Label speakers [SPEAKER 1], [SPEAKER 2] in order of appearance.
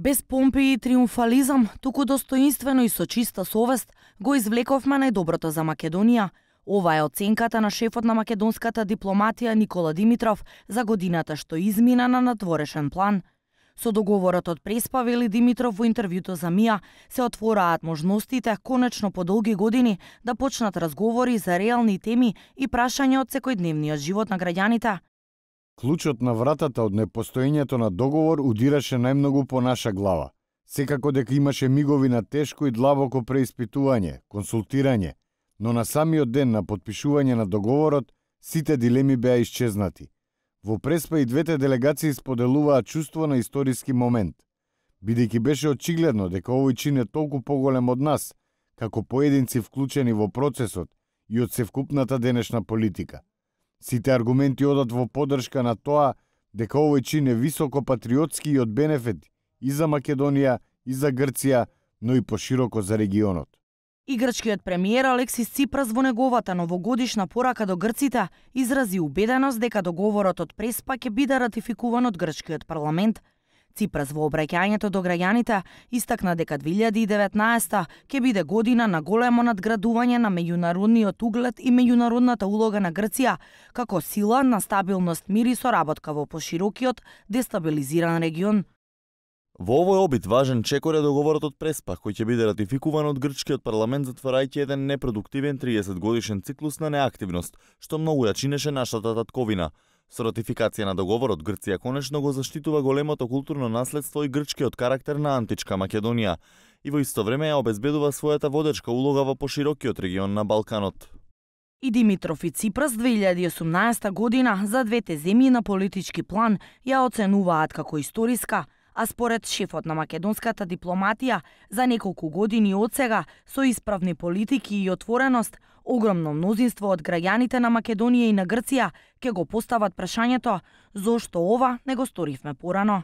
[SPEAKER 1] Без помпи и триумфализам, туку достоинствено и со чиста совест, го извлековме најдоброто за Македонија. Ова е оценката на шефот на македонската дипломатија Никола Димитров за годината што измина на надворешен план. Со договорот од Преспа, вели Димитров во интервјуто за МИА, се отвораат можностите конечно по долги години да почнат разговори за реални теми и прашања од секојдневниот живот на граѓаните.
[SPEAKER 2] Клучот на вратата од непостоењето на договор удираше најмногу по наша глава. Секако дека имаше мигови на тешко и длабоко преиспитување, консултирање, но на самиот ден на потпишување на договорот, сите дилеми беа исчезнати. Во Преспа и двете делегации споделуваат чувство на историски момент, бидејќи беше очигледно дека овој чин е толку поголем од нас, како поединци вклучени во процесот и од севкупната денешна политика. Сите аргументи одат во поддршка на тоа дека овој чин е високо патриотски и од бенефит и за Македонија, и за Грција, но и пошироко за регионот.
[SPEAKER 1] И грчкиот премиер Алексис Ципрас во неговата новогодишна порака до грците изрази убеденост дека договорот од Преспа ќе биде ратификуван од грчкиот парламент. Ципрас во обраќањето до граѓаните истакна дека 2019 ќе биде година на големо надградување на меѓународниот углед и меѓународната улога на Грција како сила на стабилност, мир и соработка во поширокиот дестабилизиран регион.
[SPEAKER 3] Во овој обид важен чекор е договорот од Преспа, кој ќе биде ратификуван од грчкиот парламент затворајќи еден непродуктивен 30 годишен циклус на неактивност, што многу ја чинеше нашата татковина. Со ратификација на договорот, Грција конечно го заштитува големото културно наследство и грчкиот карактер на античка Македонија и во исто време ја обезбедува својата водечка улога во поширокиот регион на Балканот.
[SPEAKER 1] И Димитров и Ципрас 2018 година за двете земји на политички план ја оценуваат како историска, а според шефот на македонската дипломатија, за неколку години одсега, со исправни политики и отвореност, огромно мнозинство од граѓаните на Македонија и на Грција ќе го постават прашањето зошто ова не го сторивме порано.